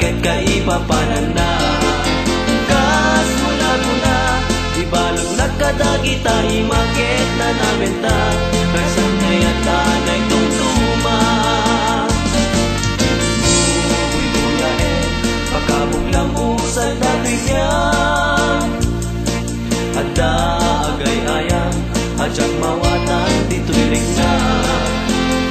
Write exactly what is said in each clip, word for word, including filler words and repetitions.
ket kaipapananna. Kas mula kuna, ibaludnak kadagita ima ket nanamenta, ragsak kayat a naitumtuma. Buybuyaen, pakabuklam usal datoy biag. Adda agay-ayam a diak mawatan ditoy rikna.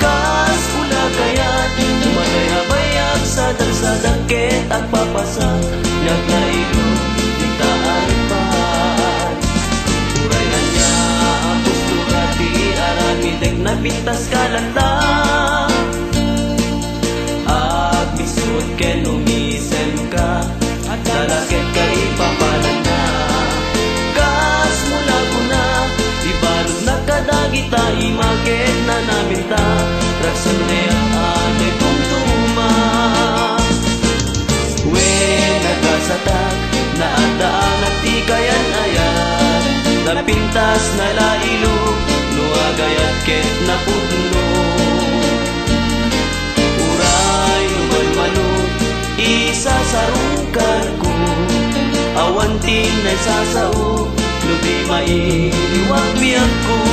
Kas pula kayat, umatay a bayag, sadak-sadak ket agpapasak, nga agnailog dita a rikpan. Uray ania a postura ti aramidek, napintaska latta. Agmisuot ken umisemka, adda la ket kaipapananna. Kas mula kuna, ibaludnak kadagita ima ket nanamenta, ragsak kayat a naitumtuma. Wen, nagasatak, naaddaanak ti kayan-ayat, napintas, nalailog, no agayat ket napudno. Uray no manmano, isasarungkarko, awan ti naisasao, no di mailiwak biagko.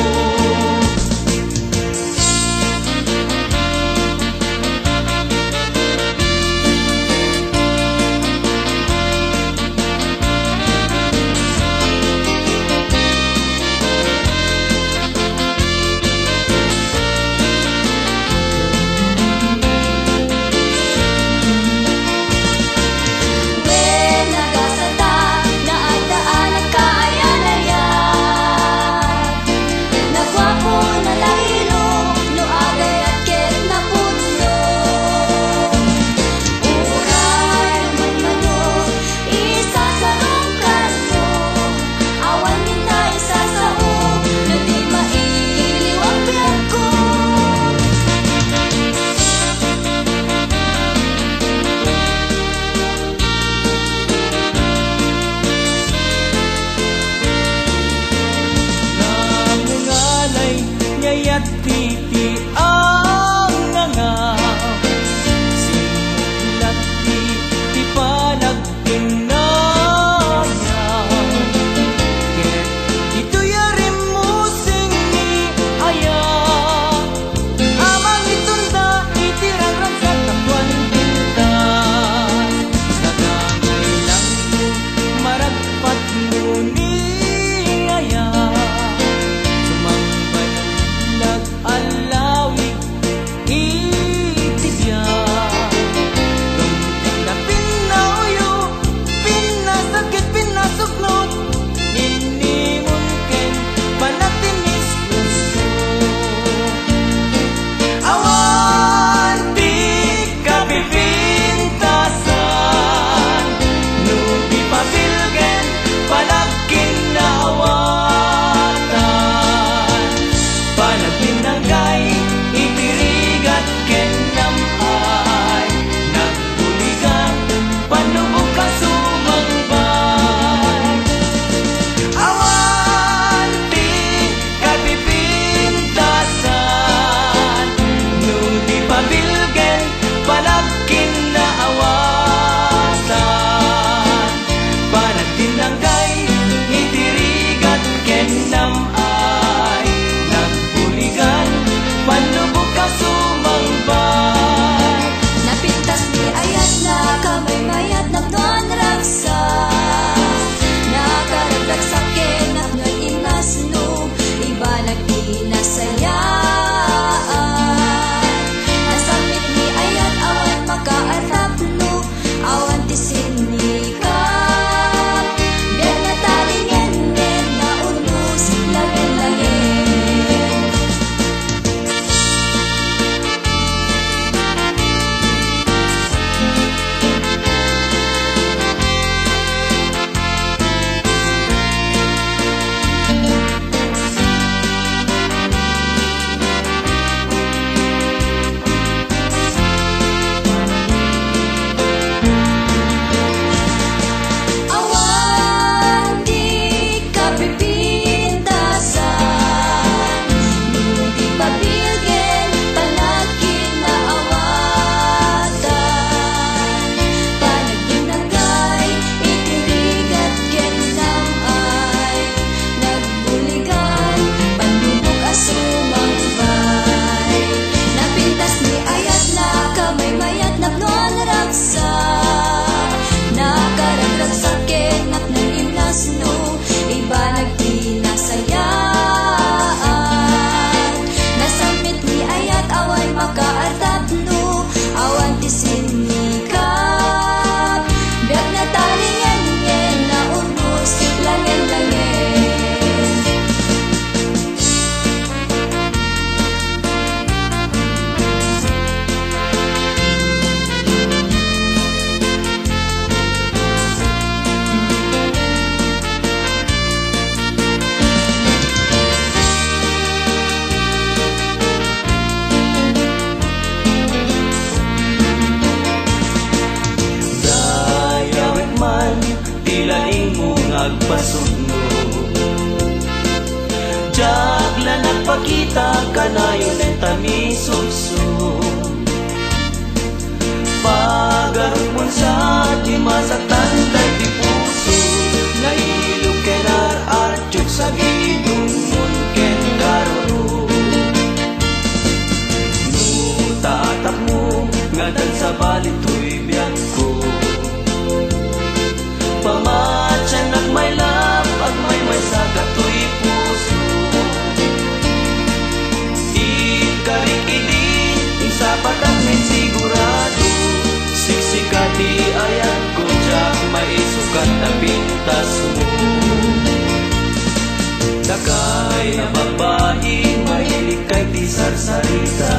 Wen, nagasata, naaddaan a kayan-ayat. Naku, Pasunno. Diak la nagpakita kanayon ta misubsub. Pagarupon sa ti masaktan daydi puso. Nailog ken ar-artiok sa gidumon ken karuro. No ta atapmo nga addan sabali toy biagko. Pamatiannak, my love, agmaymaysa ka toy puso. Inkarik idi, insapatak nga insigurado. Siksika ti ayatko, diak maisukat a pintasmo. Dakay a babbai, mailikkay ti sarsarita.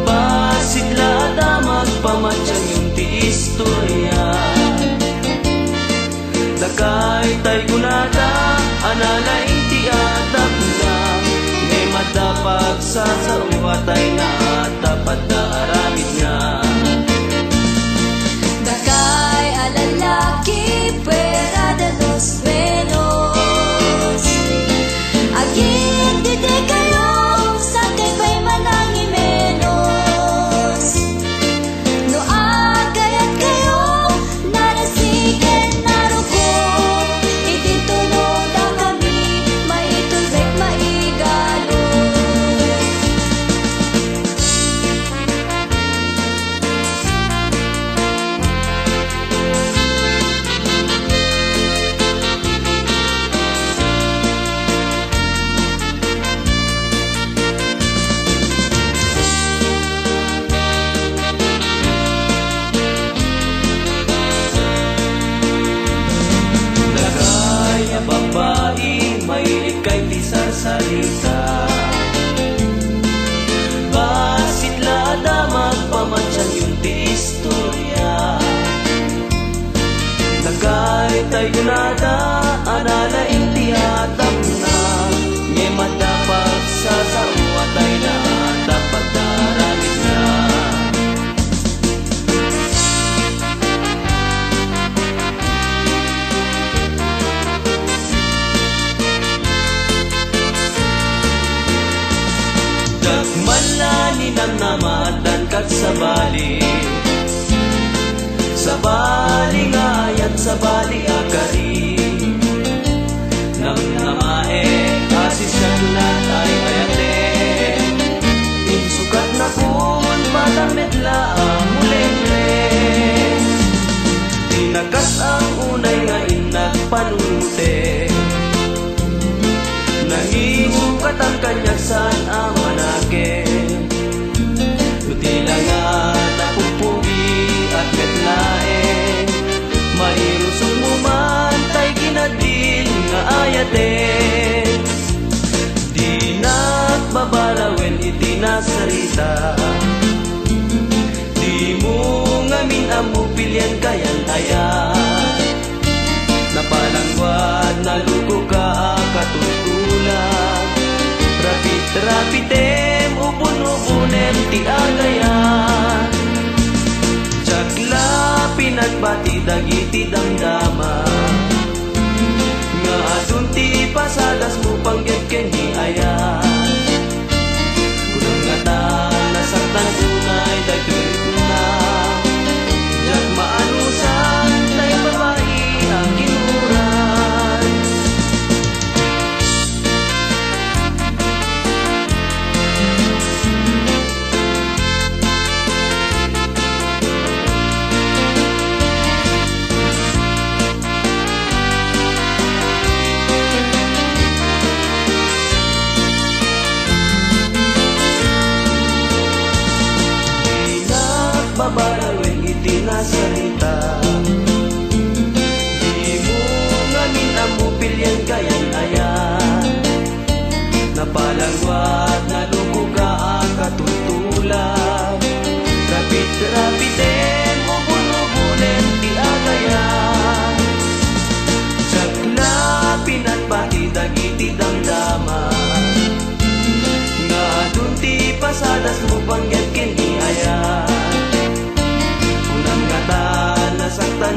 Bassit la a damag, pamatianyon ti istoria. Dakay tay kunada a nalaing ti adda, ngem adda pagsasao a tay naatapatda aramidna. Dakay a lalaki, fuera de los buenos. Agindedekayo, sakay pay manangimenos. No agayatkayo, narasiken, naruko, idinto no dakami maitulbek, maigalon. Dakay a babbai, mailikkay ti sarsarita. Bassit la a damag, pamatianyon ti istoria. Dakay tay kunada a nalaing ti atapna, ngem adda pagsasao a tay naatapatda aramidna. Dakman la ninamnama, addan kat sabali. Sabali nga ayat, sabali a kari. Namnamaek a siasino ti ayatek. Insukatnakon, madammet la a mulengre. Di nakas ang unay nga innak panunotek. Nangisukatan kaniak saan a manakem. No di la nga napupugit met laeng, mairusongmo man tay kinadin nga ayatek. Dinak babarawen iti nasarita. Dimo ngamin ammo pilian kayan aya. Napalangguad, nalukoka a katultula. Rapit-rapitem, ubon-ubonem ti agayat. Diak la pinagpati dagiti damdama nga adun ti pasadasmo panggep ken ni ayat. Kunam ngata, nasaktan unay dagiti rikna. Diak maanusan tay babai a kinuran. Dinak babarawen iti nasarita. Dimo ngamin ammo pilian kayan aya. Napalangguad, nalukoka a katultula. Rapit-rapitem, ubon-ubonem ti agayat. Diak la pinagpati dagiti damdama nga adun ti pasadasmo panggep ken ni ayat. Kunam ngata, nasaktan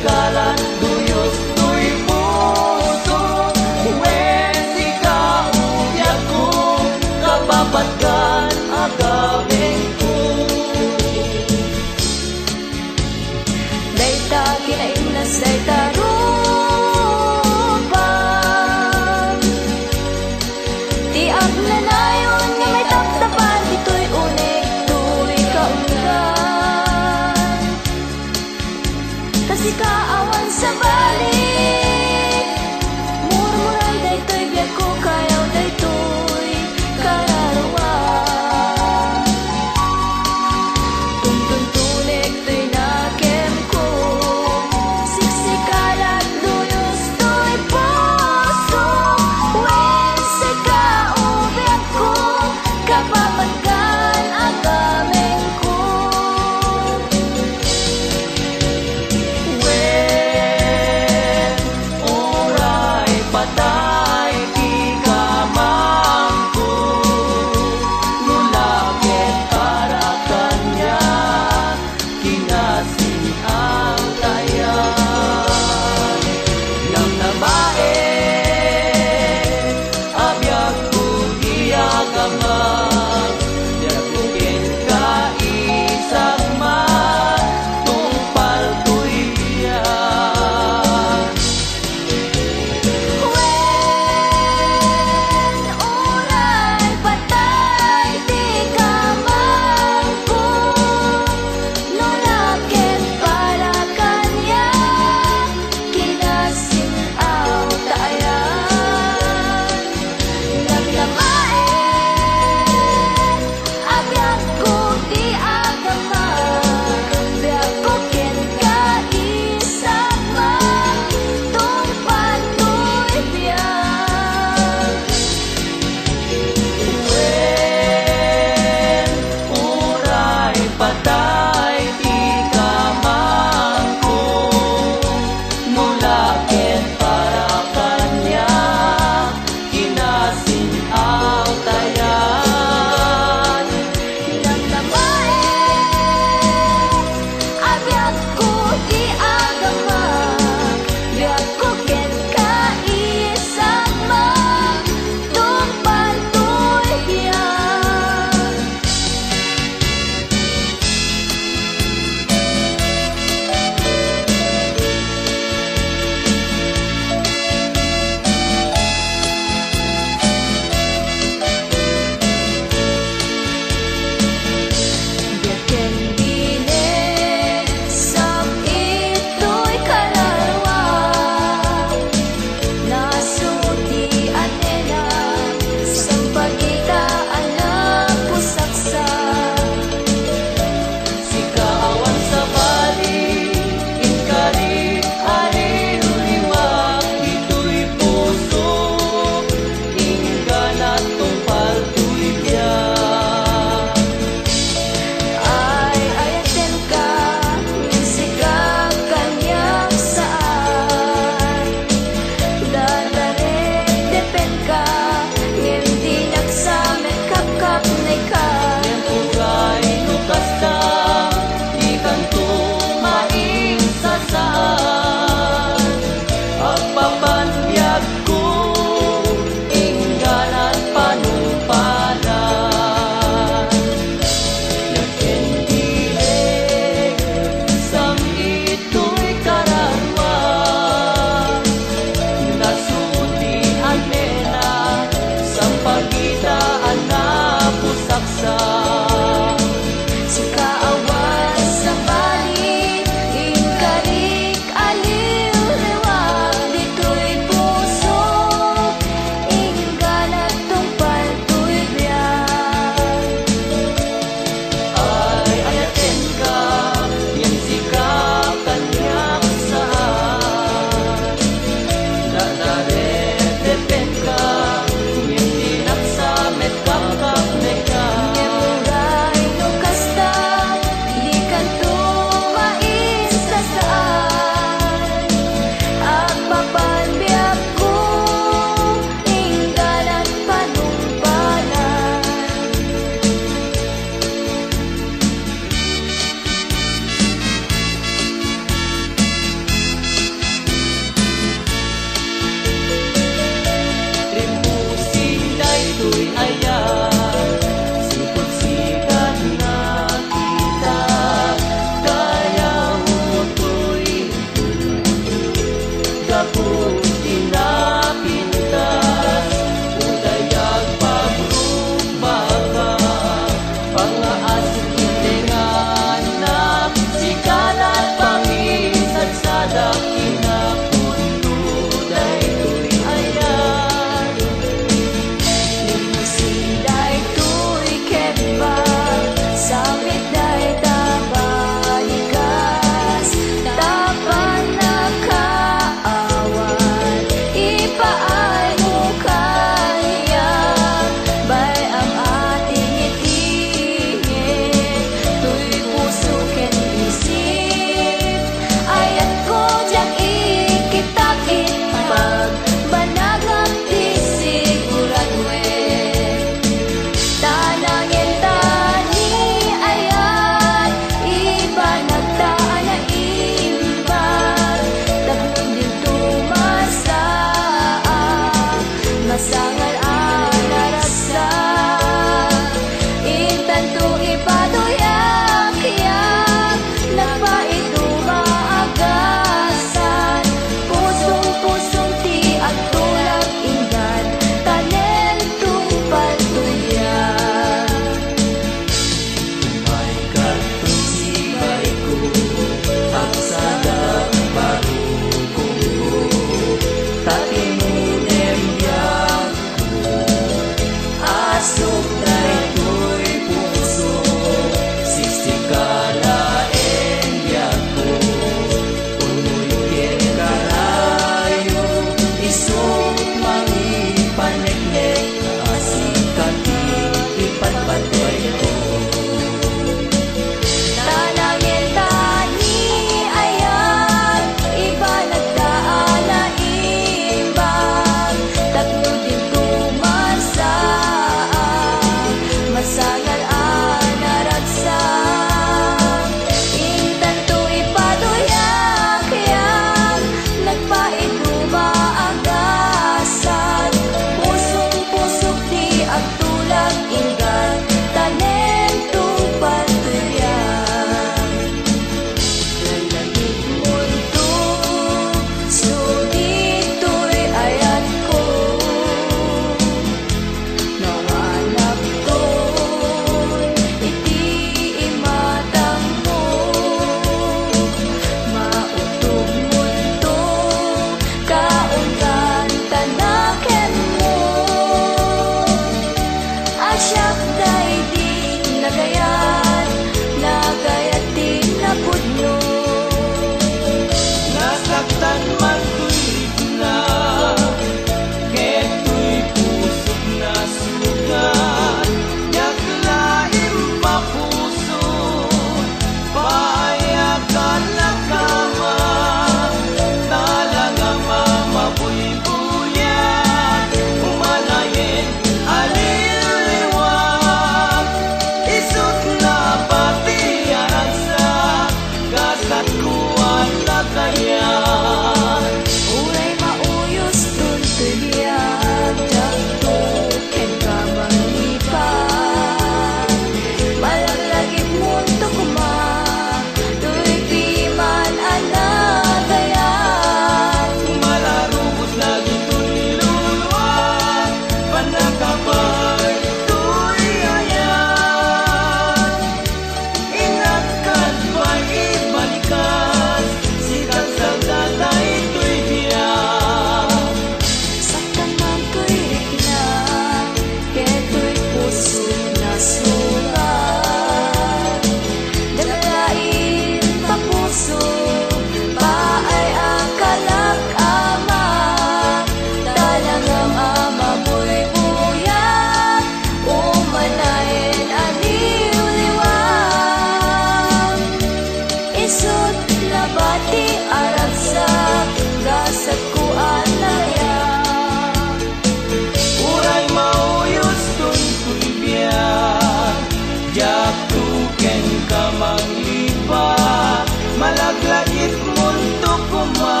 Tuken ka manglipat, malaglagipmonto koma,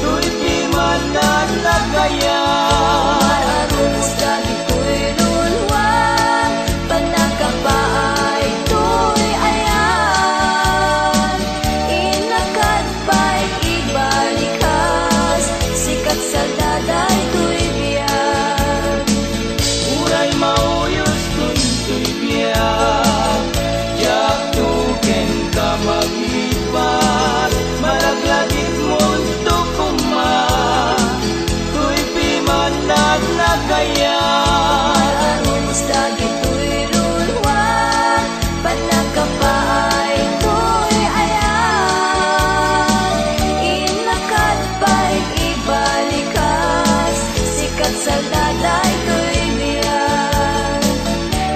toy piman a nagayat. Umararus dagitoy luluang, pannakapaay toy ayan. Innakat pay ibalikas, sika't salda daytoy biag. Uray mauyos toy biag, diak tuken ka manglipat, malaglagipmonto koma, toy piman a nagayat. Umararus dagitoy luluang, pannakapaay toy ayan. Innakat pay ibalikas, sika't salda daytoy biag.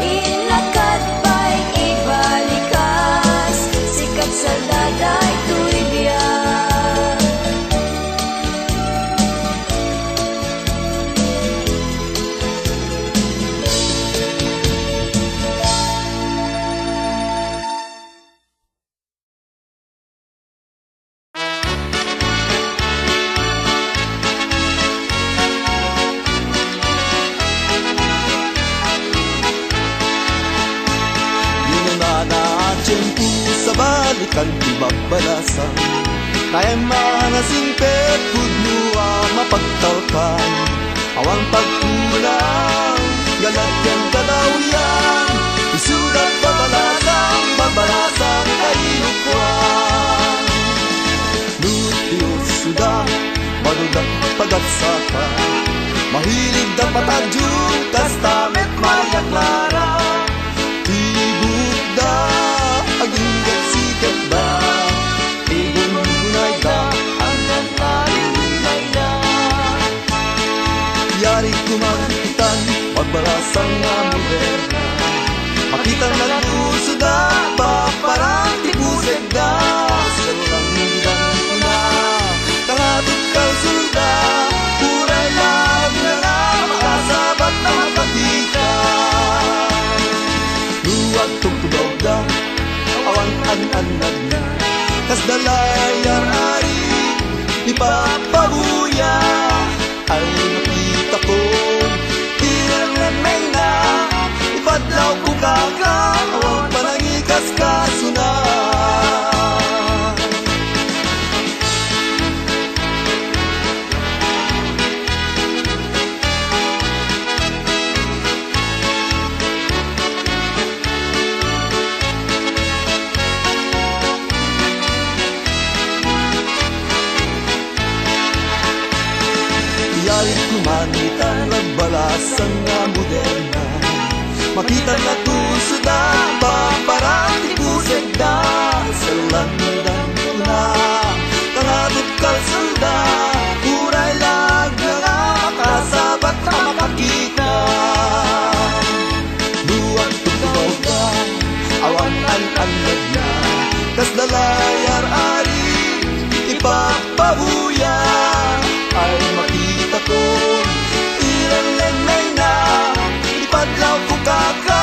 Innakat pay ibalikas, sika't salda daytoy biag. Inunana a tiempo, sabalikan ti babbalasang. Kayat man a singpet pudno a mapagtalkan. Awan pagkulang, galat ken kadawyan, isuda ti babbalasang, babbalasang kainukoan. No ti ursoda, maduda ti pagagsaka, mahilig da patadyo, kasta met Maria Clara. Ti buokda, agingga ti siketda, ti gungunayda, agingga ti gungunayda. Yari koma itan, babbalasang nga moderna. Makita nga nagbusoda, paparang ti pusekda. Salangdan ko na, tangatot kalsonda, uray laeng nga makasabat a makakita. No agtugtugawda, awan an-annadna, kasda la yar-ari, ipapabuyag. Ay nakitako ti renremmengna, ipadlawko kaka, awan panangikaskasona. Yari koma itan, babbalasang nga moderna. Makita nga tuso da, paparang ti pusekda. Salangdan ko na, tangatot kalsonda, uray laeng nga makasabat a makakita. No agtugtugawda, awan an-annadna, kasda la yar-ari, ipapabuyag. Ay makitako ti renremmengna, ipadlawko kaka,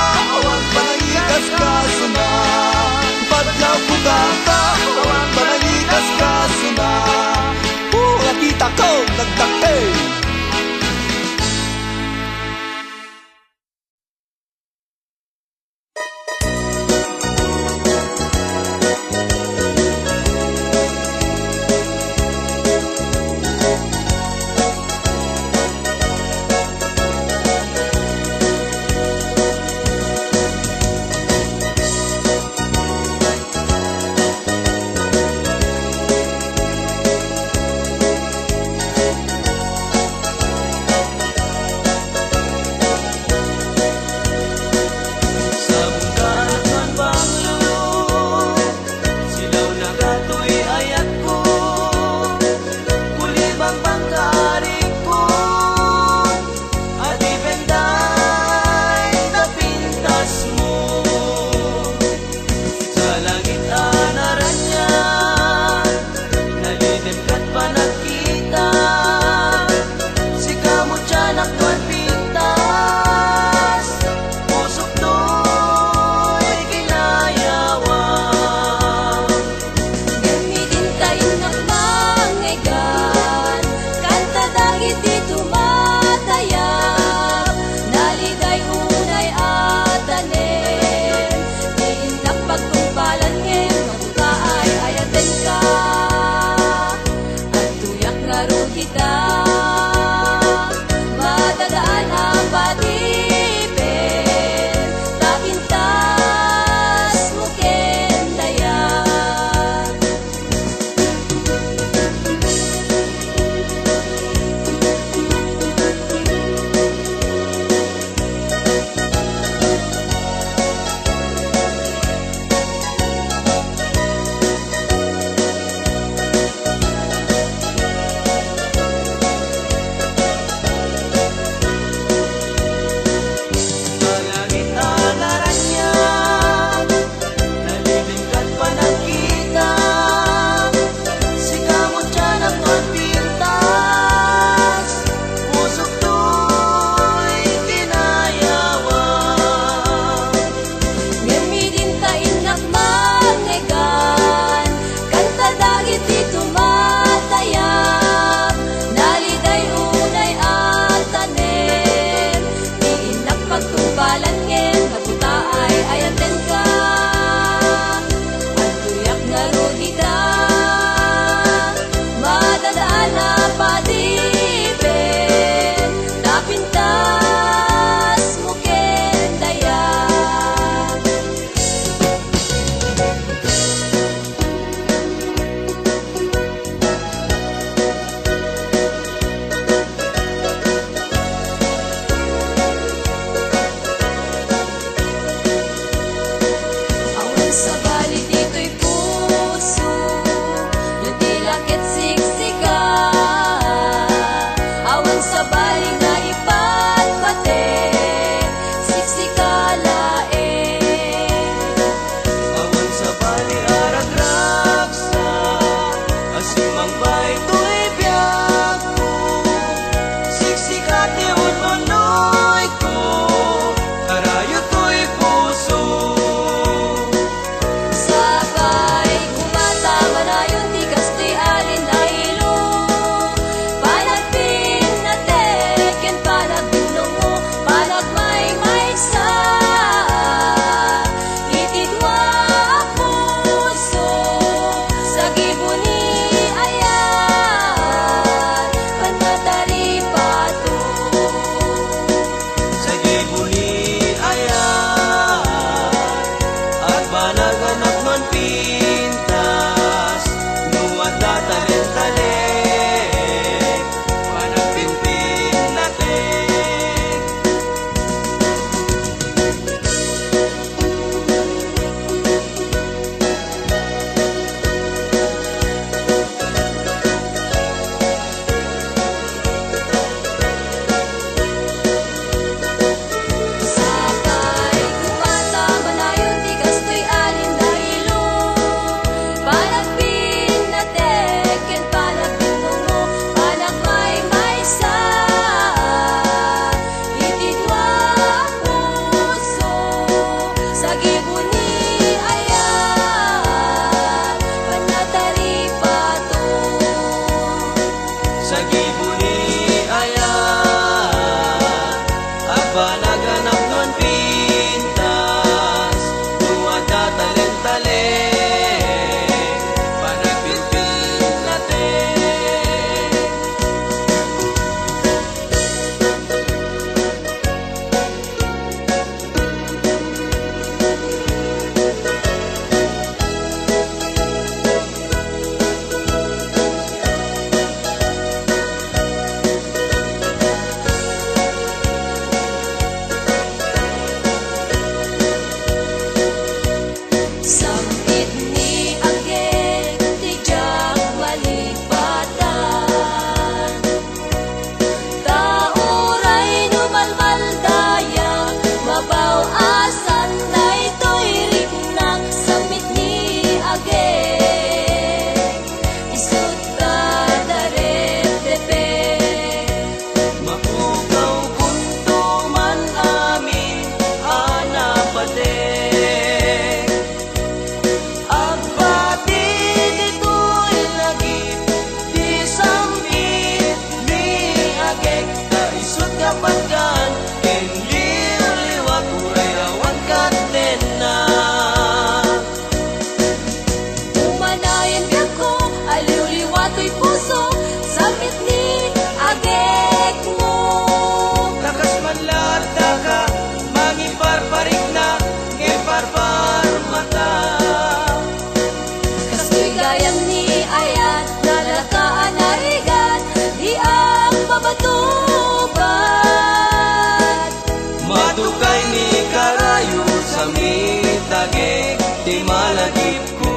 agek ti malagipko.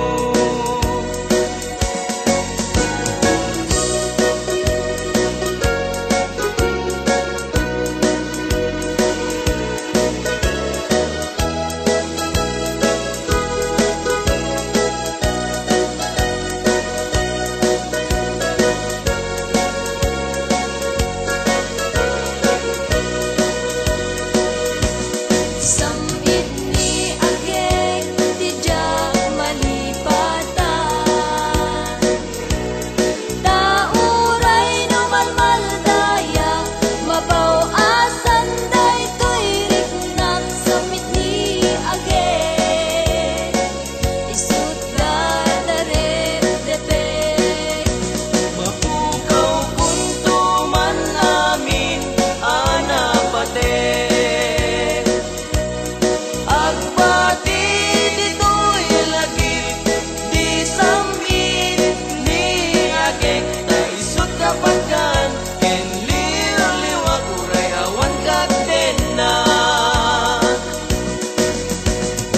Sam-itni agek ti diak malipatan. Ta uray no malmaldaya, mapaw-asan daytoy riknak. Sam-itni agek, isut' da daretdeteg. Mapukawkonto man amin a napateg. Agbati ditoy lagip, di sam-itni agek, ta isut' kapatgan ken liwliwak uray awan katdenna.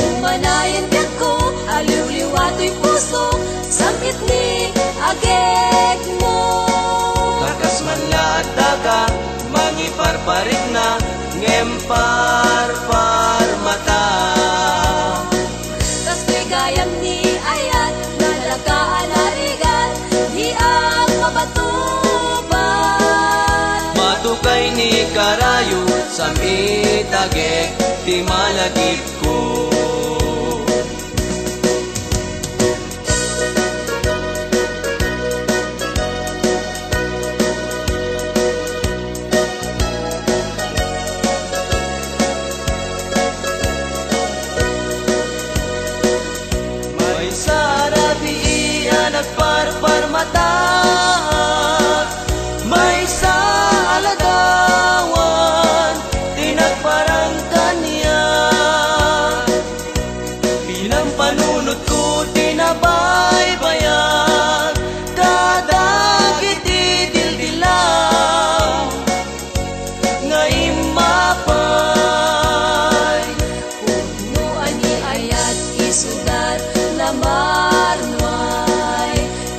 Umanayen biagko, aliwliwa toy puso, sam-itni agekmo. Ta kas man la addaka mangiparparikna, ngem parparmata. Kastoy gayam ni ayat, nadalaka a narigat, diak mabatubatan. Matukay ni karayo, sam-it agek ti malagipko. Maysa a rabii a nagparparmataak, maysa a ladawan ti nagparang kaniak. Pinampanunotko ti nabaybayag kadagiti dildilaw nga immapay. Pudno a ni ayat isudat namarnuay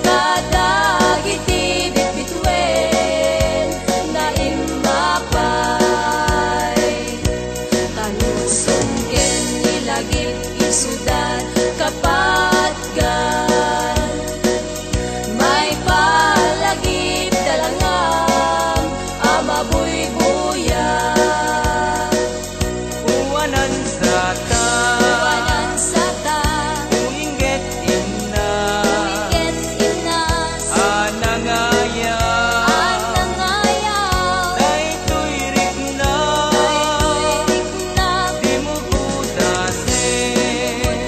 kadagiti bitbituen nga immapay. Kanusong ken ni lagip isudat kapatgan. Maipalagip dalangam a mabuybuya. Uwanan sata. Uwanan sata. Umingget inna. Umingget inna. A nangayaw. A nangayaw. Daytoy rikna. Daytoy rikna. Dimo budasen.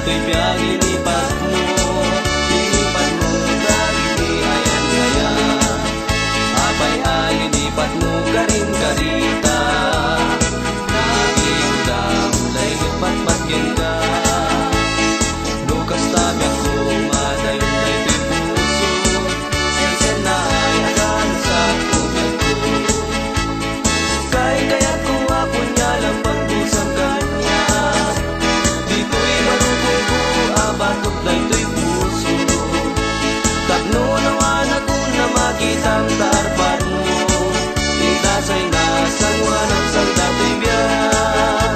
Toy biag linipatmo, linipatmo dagiti ayan-ayan. Apay a linipatmo karin karita? Naglikudam, laylupatpat kenka. No kasta biagko, madayon daytoy puso. Sensennaay a ganasakko biagko. Kaykayatko a punyalam pangdusam kaniak. Ditoy barukongko a batok daytoy puso. Tapno nawanakon a makitam ta arpadmo. Ita say nasanguanam sang datoy biag.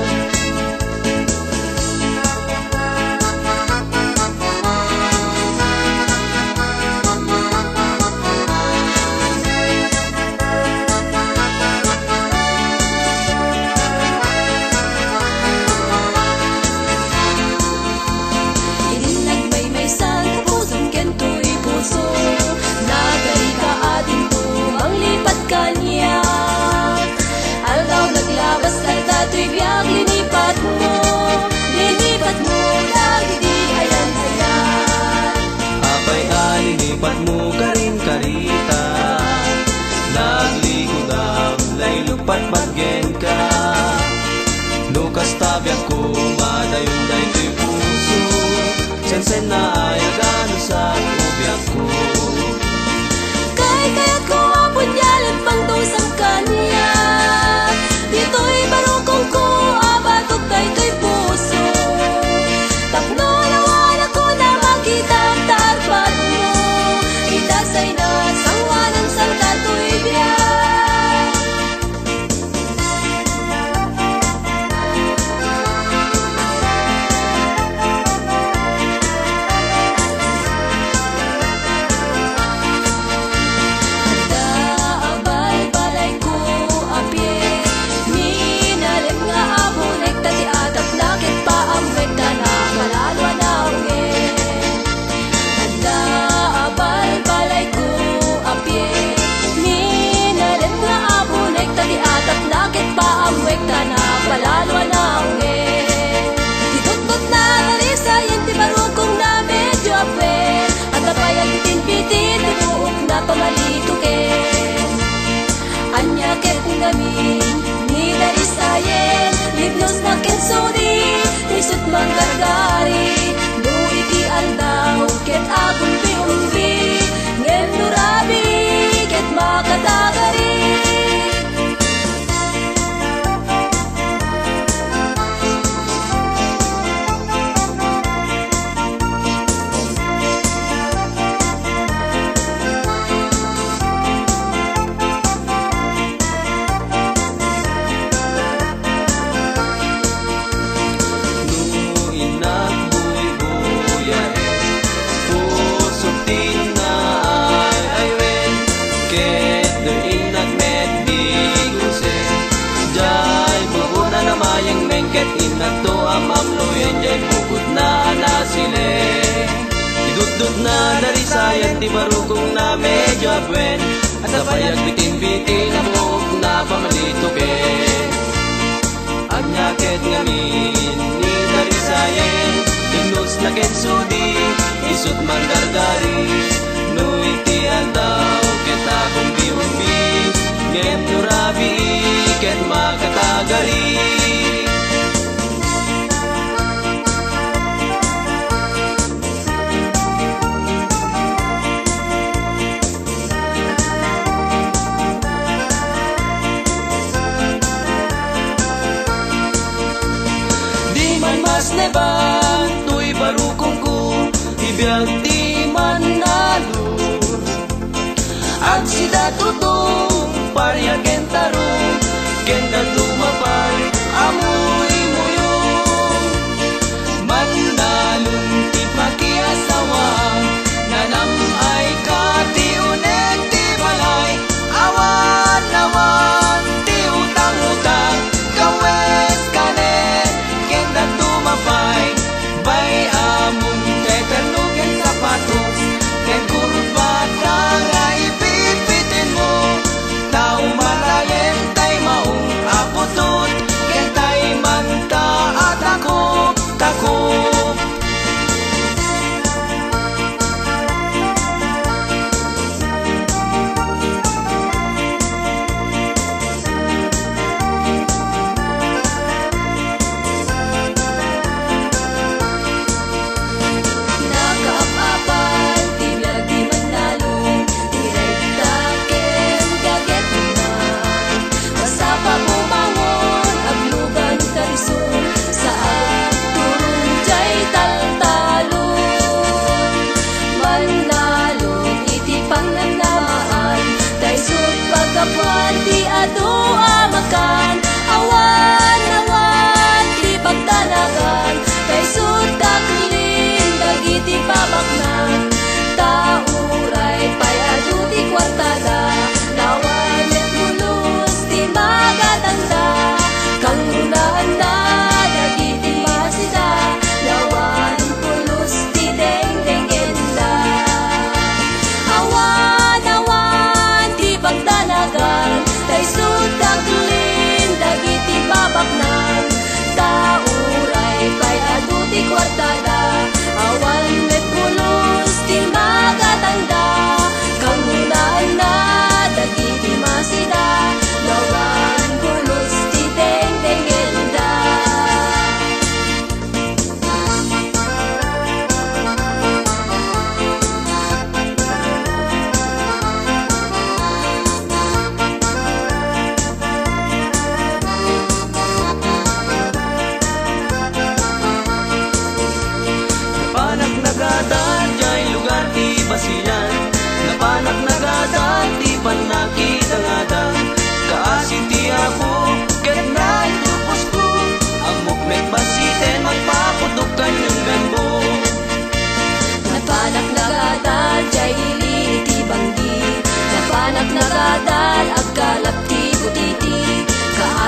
Idin nagmaymaysan ti pusom ken toy puso, nagarika a timpo manglipat kaniak. Aldaw naglabas, aldaw toy biag linipatmo, linipatmo dagiti ayan-ayan. Apay a linipatmo karin karita? Naglikudam, laylupatpat kenka. No kasta biagko, madayon daytoy puso. Sensennaay a ganasakko biagko. Kaykayatko a punyalam pangdusam kaniak. Ditoy barukongko a batok daytoy puso. Tapno nawanakon a makitam ta arpadmo. Ita say nasanguanam sang datoy biag. Adda a balbalayko a pie, minalem nga abonek ta ti atapna ket paammoek ta napalalo a naungeg. Adda a balbalayko a pie, minalem nga abonek ta ti atapna ket paammoek ta napalalo a naungeg. Ti tututna narisayen ti barukongna medio abuen, adda pay agbitinbitin ti buokna pamalitoken. Ania ket ngamin ni narisayen, libnosna ken sudi, isut' manggargari. No iti aldaw ket agumbi-umbi, ngem no rabii ket makatagari. No innak buybuyay, pusok ti naay-aywen, ket no innak met di gusen, jay bukotna namayengmeng, ket innakto am-amloyen jay bukotna a nasileng. Idutdutna narisayen ti barukongna medio abuen, adda pay agbitinbitin a buokna pamalitoken. Ania ket ngamin ni narisayen, libnosna ken sudi, isut' manggargari. No iti aldaw ket agumbi-umbi, ngem no rabii ket makatagari. Di man masneban toy barukongko, ti biag ti mannalud. Agsida tutudo, pariagen taro, ken dadduma pay a muymuyo. Mannalud ti pakiasawa, nanam-ay ka ti uneg ti balay, awan-awan ti utang-utang, kawes kanen, ken dadduma pay, bay-amon ti terno ken sapatos, ken kurbata nga ipitpitinmo, ta umalayen tay maong Apo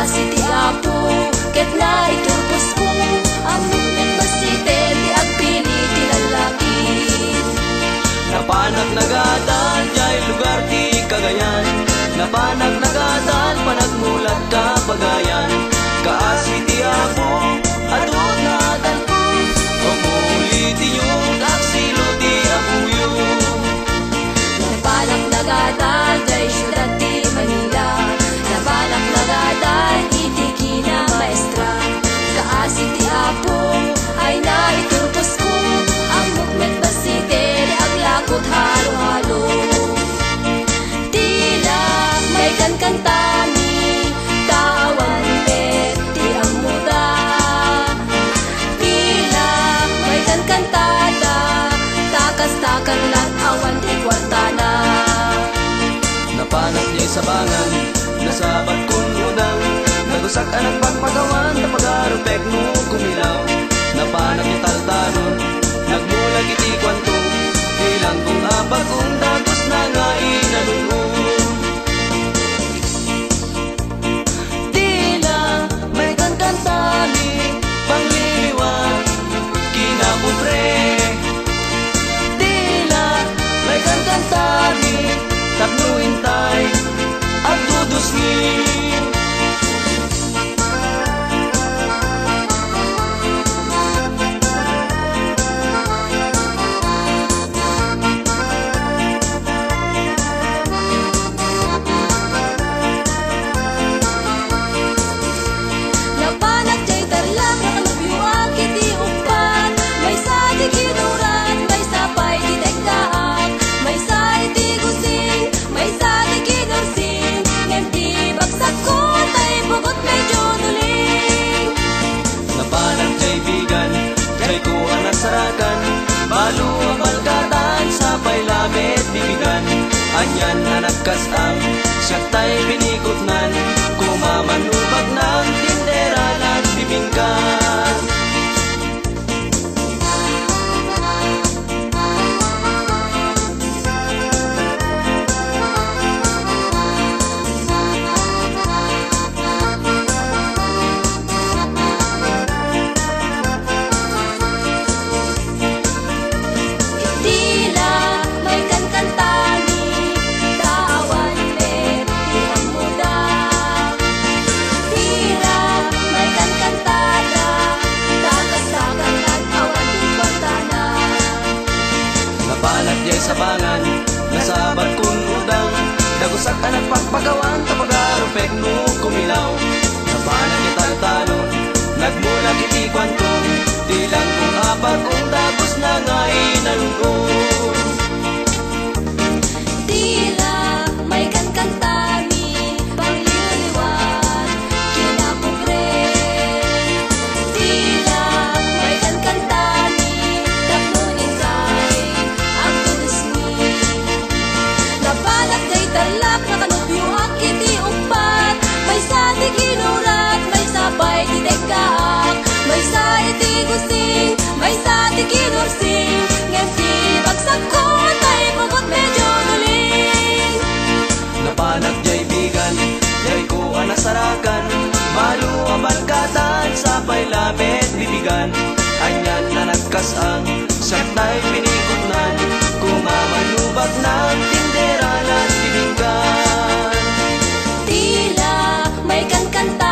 Kaasi ti Apo, ket naiturposko, ammok met bassit ti agpili ti lallaki. Napanak nagaadal jay lugar ti Cagayan, napanak nagaadal panagmulat Kabagayan. Kaasi ti Apo, adu ti adalko, umuli ti yog, agsilo ti apoyo. Napanak nagaadal jay siudad ti Manila, napanak nagaadal iti kinamaestra. Kaasi ti Apo, ay naiturposko, ammok met bassit ti aglakut halo-halo. Tila maikankantami, ta awan met ti ammoda. Tila maikankantada, ta kasta kan lat awan ti kuartana. Napanak jay sabangan, nasabatkon udang, dagusak a nagpagpagawan, napagarupek no kumilaw. Napanak jay taltalon, nagmulag iti kuanto, ti langkong a bag-ong dagus na nga inalun-on. Tila maikankantami, pangliliwan, kinapobre. Tila maikankantami, tapno intay agdudusmi. Napanak jay Tarlac, nakalubyoak iti Ugpat, maysa ti kinurat, maysa pay ti tekkaak, maysa iti Gusing, maysa ti kinursing, ngem ti bagsakko, tay pugot medyo duling. Napanak jay Vigan, jayko a nagsarakan, balo a balkatan, sapay lamet bibigan. Anian a nagkas-am, siak tay pinikutnan, kumaman no bagnak, tindera nagbibigan. Tila maikankantami, ta awan met ti ammoda. Tila maikankantada, ta kasta kan lat awan ti kuartana. Napanak jay sabangan, nasabatkon udang, dagusak a nagpagpagawan, ta pagarupek no kumilaw. Napanak jay taltalon, nagmulag iti kuanto, ti langkong a bag-ong dagus na nga inalun-on. Tila maikankantami, pangliliwan, kinapobre. Tila maikankantami, tapno intay agdudusmi. Napanak jay Tarlac, nakalubyoak iti Ugpat, maysa ti kinurat, maysa pay ti tekkaak, maysa iti Gusing, maysa ti kinursing, ngem ti bagsakko, tay pugot medyo duling. Napanak jay Vigan, jayko a nasarakan, balo a balkatan, sapay lamet bibigan. Anian a nagkas-am, siak tay pinikutnan, kumaman no bagnak, tindera nagbibigan. Tila maikankanta